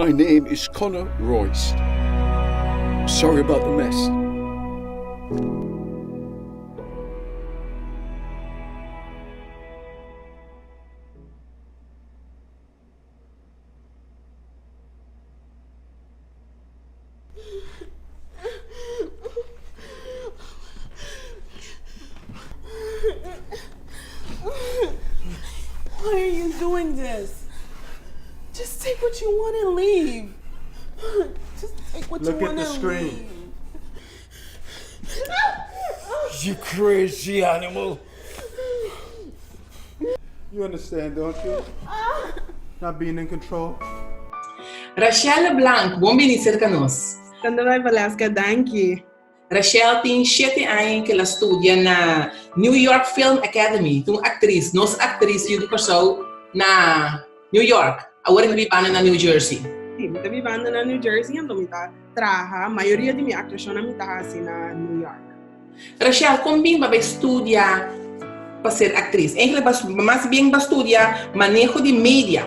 My name is Connor Royce. Sorry about the mess. Why are you doing this? Just take what you want and leave. Just take what Look you at want the and screen. leave. You crazy animal. You understand, don't you? Not being in control. Rachel LeBlanc, bon bini serka nos. Tanda bai Valeska, danki. Rachel tin shete aña ku el a studia na New York Film Academy. Ta un aktris, nos aktris yu di Kòrsou na New York. Awor e ta bibando na New Jersey. Sí, mi ta bibando na New Jersey, anto mi ta traha, mayoria di mi aktuashonnan mi ta hasi na New York. Rachel, kon bin bo a bai studia pa ser aktris? Eigenlijk mas bien bo a studia maneho di media.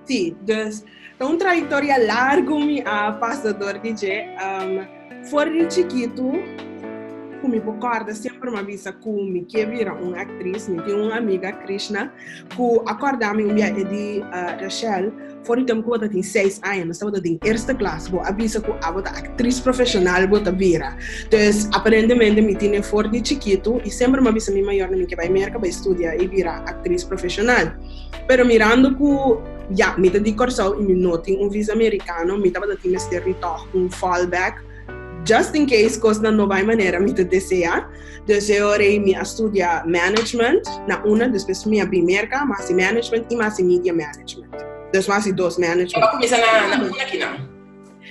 Sí, dus ta un trayektoria largu mi a pasa dor di dje. For di chikitu ku mi por kòrda semper mi a bisa ku mi ke bira un aktris. Mi tin un amiga, Krishna, ku a kòrda mi un bia e di, Rachel, for di tempu ku bo ta tin seis aña, nos tabata den eerste klas, bo a bisa ku abo ta aktris profeshonal bo ta bira. Dus aparentemente mi tine for di chikitu i semper mi a bisa mi mayornan mi ke bai Merka bai studia i bira aktris profeshonal. Pero mirando ku ya mi ta di Kòrsou i mi no tin un visa merikano, mi tabata tin mester di tòg un fallback just in case kosnan no bai manera mi ta deseá. Dus e ora ei mi a studia management na una, despues mi a bin Merka, mi a hasi management i mi a hasi media management. Dus mi a hasi dos management. Bo a kuminsá na una kinan?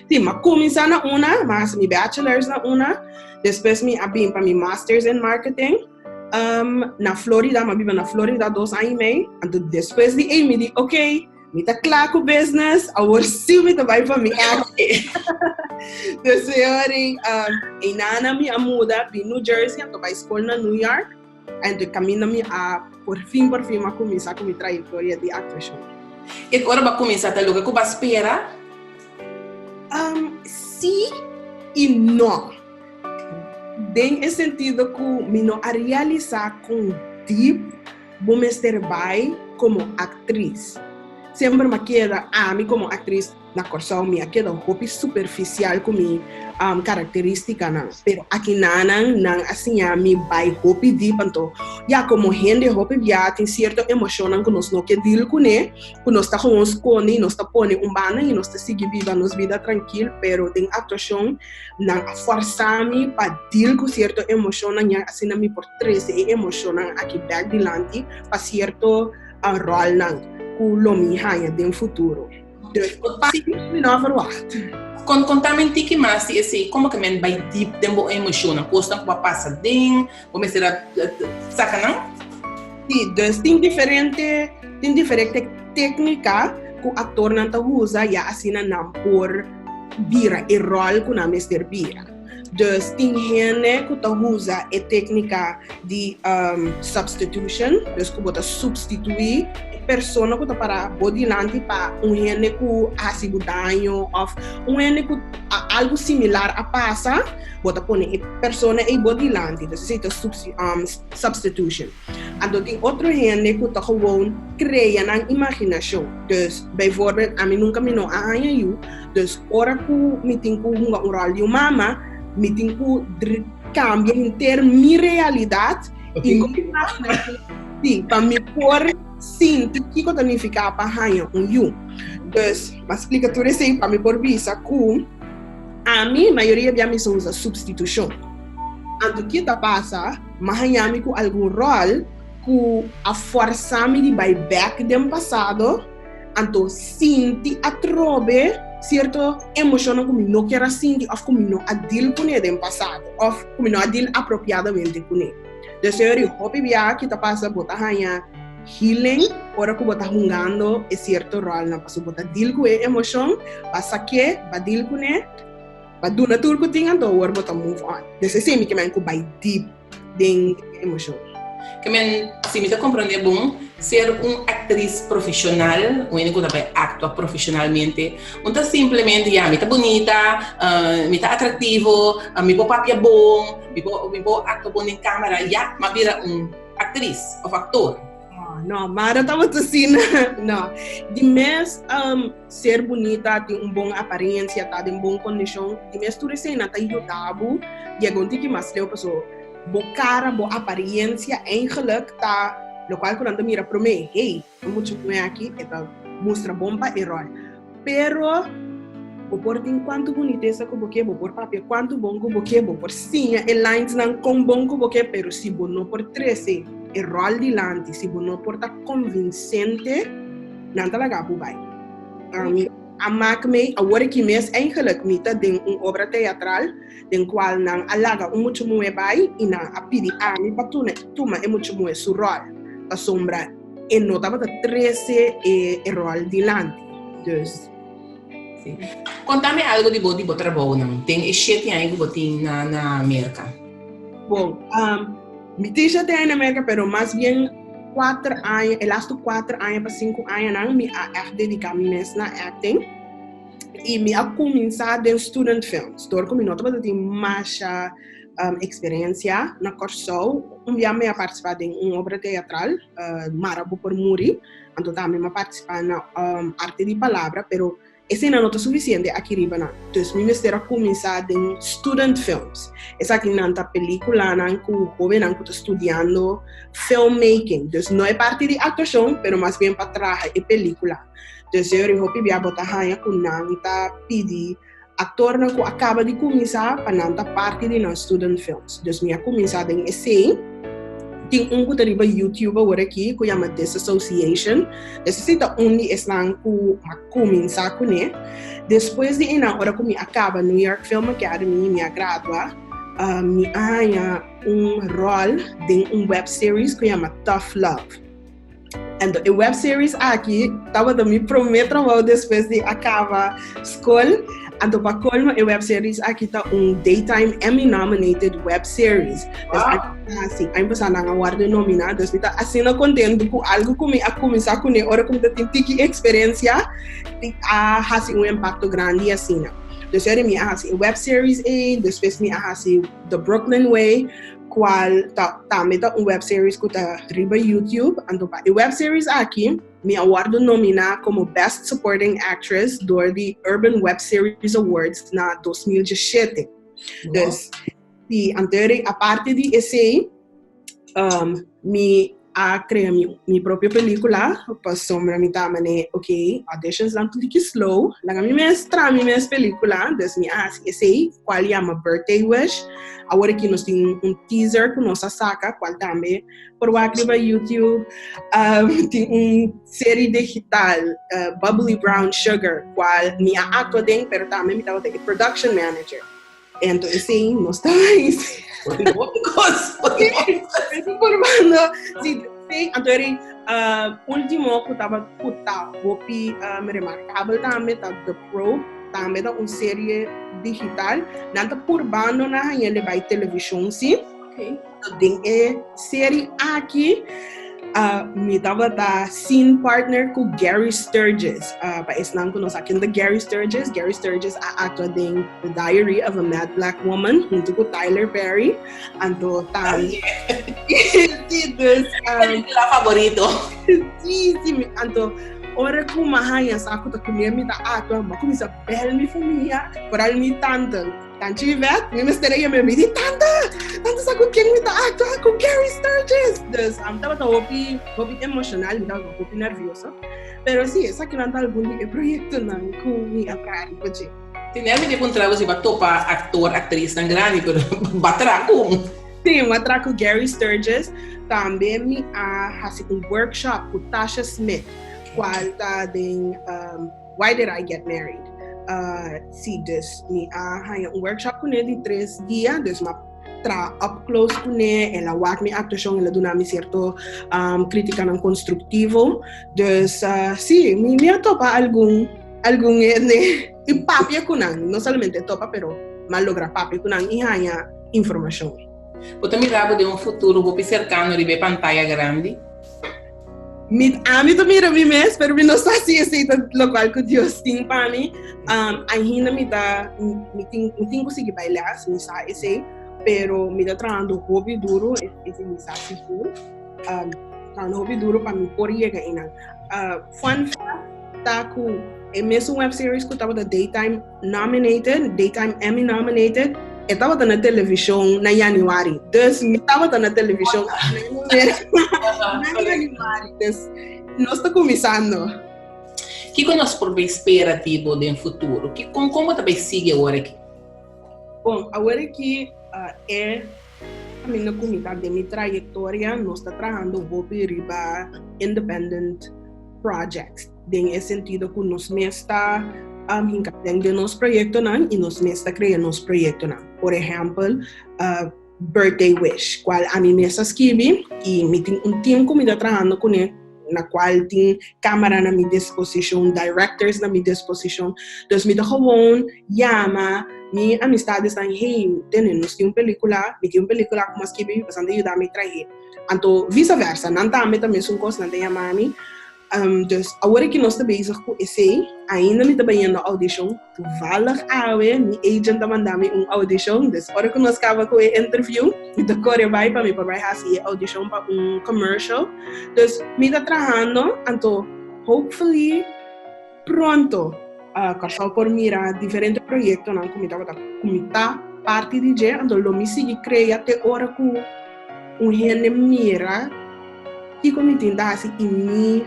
Sí, mi a kuminsá na una, mi a hasi mi bachelors na una, despues mi a bin pa mi masters in marketing. Um, na Florida, mi a biba na Florida dos aña i mei. Anto despues di ei mi di, ok, mi ta kla ku business, awor sí mi ta bai pa mi acting. Dus e ora ei, um, einana mi a muda bin New Jersey, anto bai skol na New York. Anto kaminda mi a por fin por fin mi a kuminsá ku mi trayektoria di aktuashon. I ora bo a kuminsá ta loke ku bo a spera? Um, sí i no. Den e sentido ku mi no a realisá kon dip bo mester bai komo aktris. Semper mi a keda, ami komo aktris na Kòrsou, mi a keda hopi superfisial ku mi karakterístikanan. Pero akinanan nan a siña mi bai hopi dip, anto ya komo hende hopi bia tin sierto emoshonnan ku nos no ke dil kuné. ku nos ta gewoon skonde i nos ta pone un banda i nos ta sigui biba nos bida trankil, pero den aktuashon nan a fòrsá mi pa deal ku sierto emoshonnan ya asina mi por trese e emoshonnan aki bèk dilanti pa sierto ròlnan ku lo mi haña den futuro. Dus sí, mi no a verwagt. Kon konta mi un tiki mas di esei, komo ke men bai dip den bo emoshonnan, kosnan ku bo a pasa den, bo mester a saka nan? Sí, dus tin diferente, tin diferente téknika ku aktornan ta usa ya asina nan por bira e ròl ku nan mester bira. Dus tin hende ku ta usa e téknika di substitution, dus ku bo ta supstituí e persona ku ta para bo dilanti pa un hende ku a hasi bo daño òf un hende ku algu similar a pasa, bo ta pone e persona ei bo dilanti. Dus esei ta substitution. Anto tin otro hende ku ta gewoon krea nan imaginashon. Dus, bijvoorbeeld, ami nunka mi no a haña yu, dus ora ku mi tin ku hunga un ròl di un mama, mi tin ku kambia henter mi realidat i mi imaginashon, sí, pa mi por sinti kiko ta nifiká pa haña un yu. Dus, mi a splika tur esei pa mi por bisa ku ami mayoria bia mi sa usa substitushon. Anto ki ta pasa, m'a haña mi ku algun ròl ku a fòrsá mi di bai bèk den pasado, anto sinti atrobe sierto emoshonnan ku mi no kier a sinti òf ku mi no a dil kuné den pasado òf ku mi no a dil apropiadamente kuné. Dus e ora hopi biaha ki ta pasa bo ta haña healing ora ku bo ta hungando e sierto ròlnan pasobra bo ta dil ku e emoshon, bo a sak'é, bo a dil kuné. Ba duna tur ku tin anto awor bo ta move on. Des esei mi ke men ku bai deep den emoshon. Ke men, si mi ta komprondé bon, ser un aktris profeshonal, un hende ku ta bai aktua profeshonalmente, un ta simplemente, ya, mi ta bunita, mi ta atraktivo, mi por papia bon, mi por mi por aktua bon den kamera, ya, m'a bira un aktris òf aktor. No, no, mara tabata asina, no. Di mes ser bunita, tin un bon aparensia, ta den bon kondishon, di mes tur esei nan ta yuda bo yega un tiki mas leu, pasobra bo cara, bo apariencia eigenlijk ta locual cu nan ta mira prome, hey, e mucha muhe aki e ta mustra bon pa e rol. Pero bo por tin cuanto bunitesa cu bo ke, bo por papia cuanto bon cu bo ke, bo por siña e linesnan con bon cu bo ke, pero si bo no por trece e rol dilanti, si bo no por ta convincente, nan ta laga bo bay. Ami a mak mei, awor aki mes eigenlijk mi ta den un obra teatral, den cual nan a laga un mucha muhe bay y nan a pidi ami pa tuma e mucha muhe su rol, pasobra e no tabata trece e rol dilanti. Dus. Sí. Contame algo di bo di bo trabounan den e shete aña cu bo tin na na Merca. Bon, mi tin shete aña na Merca, pero mas bien cuater aña, e lastu cuater aña pa cinco añanan mi a echt dedica mi mes na acting. I mi a kuminsá den student films. Dor ku mi no tabata tin masha eksperensia na Kòrsou, un bia mi a partisipá den un obra teatral, Mara Bo Por Muri. Anto tambe mi a partisipá na Arte di Palabra, pero eseinan no ta sufisiente aki riba nan. Dus mi mester a kuminsá den student films. Esakinan ta pelikulanan ku hóbennan ku ta studiando filmmaking. Dus no e parti di aktuashon, pero mas bien pa traha e pelikula. Dus yori hopi bia bo ta haña ku nan ta pidi aktornan ku a kaba di kuminsá pa nan ta parti di nan student films. Dus mi a kuminsá den esei. Tin un ku ta riba YouTube awor aki ku yama Disassociation. Dus esei ta un di esnan ku a kuminsá kuné. Despues di einan ora ku mi a kaba New York Film Academy, mi a gradua, mi a haña un ròl den un web series ku yama Tough Love. Anto e web series aki tabata mi promé trabou despues di a kaba skol. Anto pa kolmo e web series aki ta un Daytime Emmy nominated web series. Dus wow. Así, aña pasá nan a wòrdu nominá. Dus mi ta asina kontentu ku algu ku mi a kuminsá kuné ora ku mi ta tin tiki eksperensia a hasi un impakto grandi asina. Dus eri mi a hasi e web series ei, despues mi a hasi The Brooklyn Way, cual ta tambe ta un web series cu ta riba YouTube. Anto pa e web series aki mi a wordo nomina como Best Supporting Actress door di Urban Web Series Awards na 2017. Wow. Dus, si anto aparte di esey, mi a crea mi propio pelicula, pasobra mi ta mane, ok, auditions nan tiki slow, laga mi mes traha mi mes pelicula, dus mi a haci esey, cual yama Birthday Wish. Awor aki nos tin un teaser cu nos a saca, cual tambe por wak riba YouTube. Tin un serie digital, Bubbly Brown Sugar, cual mi a actua den, pero tambe mi tabata e production manager. Anto esei nos ta Kos. Informando. Sí, sí, anto eri último ku taba ku ta hopi remarkabel tambe ta The Probe, tambe ta un serie digital. Nan ta purbando na hañ'e bai televishon sí. Okay. Den e serie aki mi tabata scene partner ku Gary Sturgis. Pa esnan ku no sa ken ta Gary Sturgis, Gary Sturgis a aktua den The Diary of a Mad Black Woman huntu ku Tyler Perry. Anto tambe Sí, dus Película favorito. Sí, sí, anto ora ku mi a haña sa ku ta kuné mi ta aktua, mi a kuminsá bèl mi famia, foral mi tante. Tanchi Yvette, mi mester a yama mi di tanta, tanta sa ku ken mi ta actua, ku Gary Sturgis. Dus um, tabata hopi, hopi emocional, mi tabata hopi nervioso. Pero sí, esakinan ta algun di e proyectonan ku mi a traha riba dje. Sí, nel mi tin puntra bo si bo a topa actor, actrisnan grandi, pero bo a traha ku un. Sí, mi a traha ku Gary Sturgis. Tambe mi a hasi un workshop ku Tasha Smith, kual ta den um, Why Did I Get Married? Si, dus mi a haña un workshop kuné di tres dia, dus mi a traha up close kuné, el a wak mi aktuashon, el a duna mi sierto kritikanan konstruktivo. Dus si, mi mi a topa algun algun hende i papia ku nan, no solamente topa pero mi a logra papia ku nan i haña informashon. Bo ta mira bo den un futuro hopi serkano riba e pantaya grandi? Mi, ami ta mira mi mes, pero mi no sa si esei ta lokual ku Dios tin pa mi. Um, ainda mi ta, mi tin, mi tin ku sigui bai les, mi sa esei, pero mi ta trahando hopi duro, esei mi sa sigur. Um, trahando hopi duro pa mi por yega einan. Uh, fun fact ta ku e mesun web series ku tabata daytime nominated, Daytime Emmy nominated, e tabata na televishon na januari. Dus mi tabata na televishon na januari. Dus nos ta kuminsando. Kiko nos por bay spera di bo den futuro? Ki, kon, kon bo ta bay sigui awor aki? Bon, awor aki uh, e kaminda ku mi ta den mi trayektoria, nos ta trahando hopi riba independent projects. Den e sentido ku nos mes ta um, hinka den den nos proyektonan i nos mes ta krea nos proyektonan. Por ehèmpel, uh, Birthday Wish, kual ami mes a skibi i mi tin un team ku mi ta trahando kuné, na kual tin kamera na mi disposishon, directors na mi disposishon. Dus mi ta gewoon yama mi amistadesnan, hey, tene, nos tin un pelikula, mi tin un pelikula ku mi a skibi, boso ta yuda mi trah'é. Anto vice versa, nan tambe ta mesun kos, nan ta yama mi. Um, dus awor ki nos ta bezig ku esei, ainda mi ta bayendo audishon. Toevallig awe, mi agent a manda mi un audishon. Dus ora ku nos kaba ku e interview, mi ta kore bai pa mi por bai hasi e audishon pa un commercial. Dus mi ta trahando, anto hopefully pronto uh, Kòrsou por mira diferente proyektonan ku mi tabata ku mi ta parti di dje, anto lo mi sigui krea te ora ku un hende mira kiko mi tin ta hasi i mi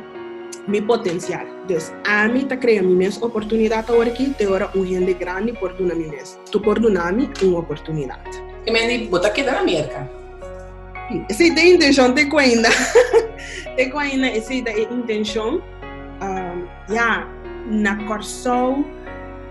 mi potensial. Dus ami ta krea mi mes oportunidat awor aki te ora un hende grandi por duna mi mes. Tu por duna mi un oportunidat. Ke mende bo ta keda na Merka? Esei ta e intenshon te ku ainda. Te ku ainda esei ta e intenshon. Um, ya, na Kòrsou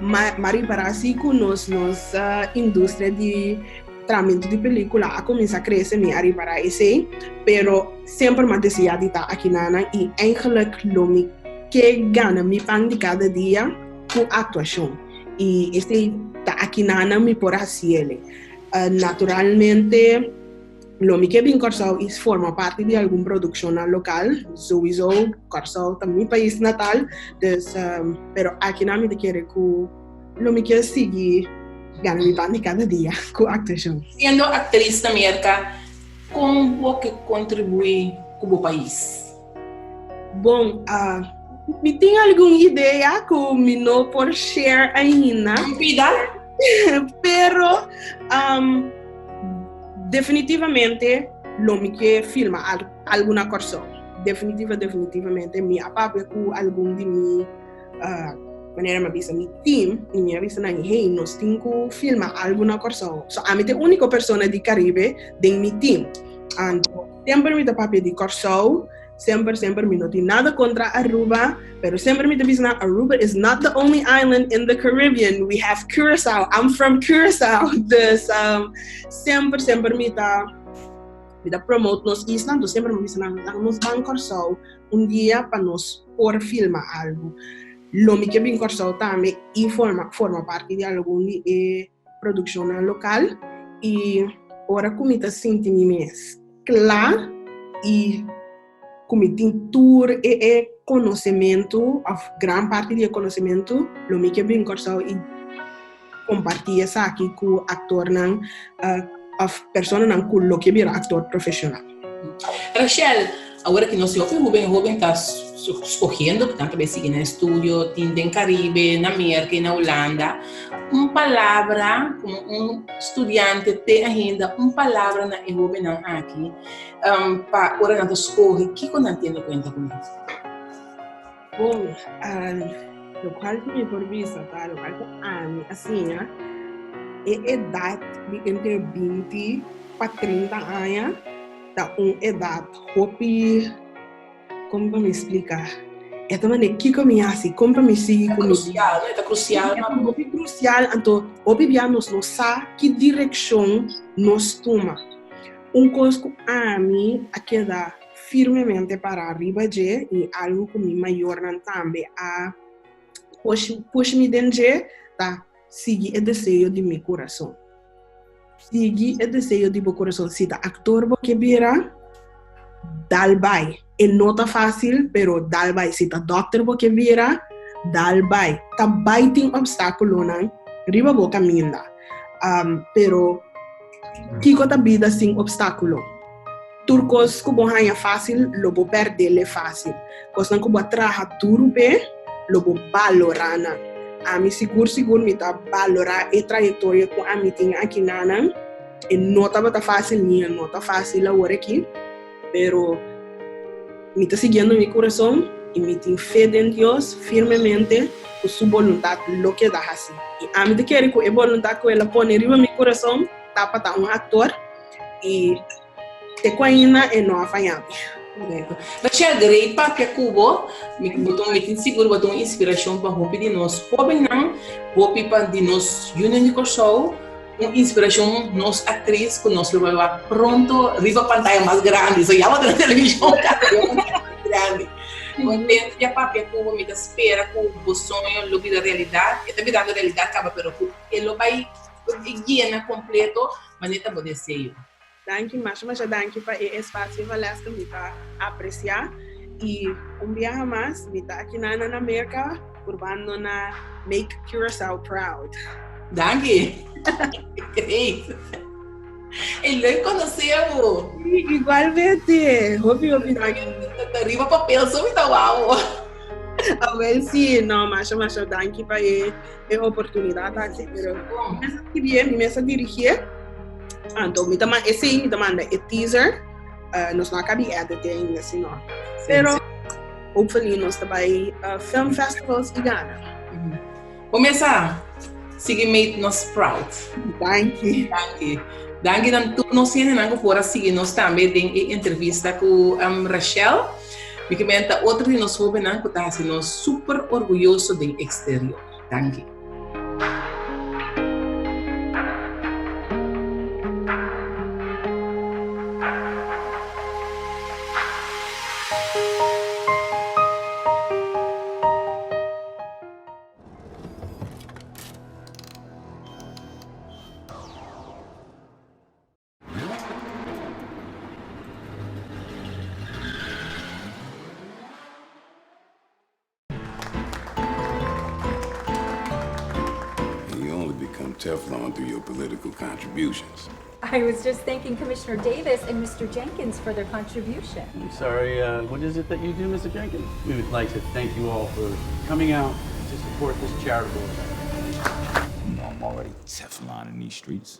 ma, ma ripará si ku nos nos uh, industria di Tramentu di pelicula a cuminsa crece mi a ripara esey, pero semper m'a desea di ta akinana y eigenlijk lo mi ke gana mi pan di cada dia cu actuacion y esey ta akinana mi por haciele. Naturalmente lo mi ke bin Corsou y forma parti di algun produccionnan local, souiso Corsou ta mi pais natal, dus pero akinan mi ta kere cu Lo mi kier sigui gana mi pan di kada dia ku aktuashon. Siendo aktris na Merka, kon bo ke kontribuí ku bo pais? Bon, mi tin algun idea ku mi no por share ainda. Pida. Pero definitivamente lo mi ke filma algu na Kòrsou. Definitiva, definitivamente mi a papia ku algun di mi Manera mi a bisa mi team, i mi a bisa nan, hey, nos tin ku filma algu na Kòrsou. So, ami ta e úniko persona di Karibe den mi team. Anto, semper mi ta papia di Kòrsou, semper, semper mi no tin nada kontra Aruba, pero semper mi ta bisa nan, Aruba is not the only island in the Caribbean, we have Curaçao, I'm from Curaçao. Dus, um, semper, semper mi ta, mi ta promote nos isla, anto semper mi bisa nan, laga nos ban Kòrsou un dia pa nos por filma algu. Lo mi ke bin Kòrsou tambe i forma forma parti di algun di e produkshonnan lokal i ora ku mi ta sinti mi mes kla i ku mi tin tur e e konosementu òf gran parti di e konosementu lo mi ke bin Kòrsou i kompartí esaki ku aktornan òf personanan ku lo ke bira aktor profeshonal. Rachel, awor ki nos hopi hoben hoben ta skohiendo ku nan ta bai sigui nan estudio, tin den Karibe, na Merka i na Hulanda, un palabra komo un studiante te ainda un palabra na e hobennan aki pa ora nan ta skohe kiko nan tene kuenta ku nan? Bon, lokual ku mi por bisa ta lokual ku ami a siña, e edat di entre binti pa trinta aña ta un edat hopi, kon pa mi splika, e ta manera kiko mi hasi, kon pa mi sigui ku mi bida. E ta krusial, no? E ta hopi krusial, anto hopi bia nos no sa ki direkshon nos tuma. Un kos ku ami a keda firmemente pará riba dje i algu ku mi mayornan tambe a push mi den dje ta sigui e deseo di mi kurason. Sigui e deseo di bo kurason. Si ta aktor bo ke bira, dal bai. E no ta fásil, pero dal bai. Si ta dòkter bo ke bira, dal bai. Ta bai tin opstákulonan riba bo kaminda. Pero kiko ta bida sin opstákulo? Tur kos ku bo haña fásil, lo bo pèrdele fásil. Kosnan ku bo a traha duru p'e, lo bo balorá nan. Ami sigur sigur mi ta balorá e trayektoria ku ami tin akinanan. E no tabata fásil ni e no ta fásil awor aki, pero mi ta siguiendo mi kurason i mi tin fe den Dios firmemente ku su boluntat lo keda hasí. I ami ta kere ku e boluntat ku el a pone riba mi kurason ta pa ta un aktor i Te ku ainda e no a faya mi. Correcto. Rachel, grei papia ku bo. Mi bo ta un, mi tin sigur bo ta un inspirashon pa hopi di nos hóbennan, hopi pa di nos yunan di Kòrsou, un inspirashon nos aktris ku nos lo bai wak pronto riba pantaya mas grandi. So ya bo ta na televishon kada riba pantaya mas grandi. Kontentu di a papia ku bo. Mi ta spera ku bo soño lo bira realidat. E ta birando realidat kaba pero ku e lo bai yena kompleto manera ta bo deseo. Danki, masha masha danki pa e espasio Valeska, mi ta apresia y un biaha mas mi ta aki nan na Merca purbando na make Curaçao proud. Danki! Great! E leuk conoce bo! Igualmente! Hopi hopi danki. Ta riba papel so mi ta wou. Awel si, no masha masha danki pa e e oportunidad aki, pero mi mes a escribié, mi mes a dirigié. Anto mi ta ma esei mi ta manda e teaser. Uh, nos no a kabi edit ainda, si no. Pero hopefully nos ta bai uh, film festivals i gana. Mm -hmm. Começa sigui made nos proud. Danki. Danki. Danki dan tur nos hendenan ku por a sigui nos tambe den e entrevista ku um, Rachel. Mi ke menta otro di nos hóbennan ku ta hasi nos super orguyoso den eksterior. Danki. You only become Teflon through your political contributions. I was just thanking Commissioner Davis and Mr. Jenkins for their contribution. I'm sorry, uh, what is it that you do, Mr. Jenkins? We would like to thank you all for coming out to support this charitable event. You know, I'm already Teflon in these streets.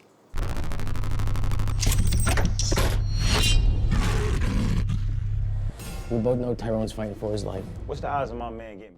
We both know Tyrone's fighting for his life. What's the odds of my man getting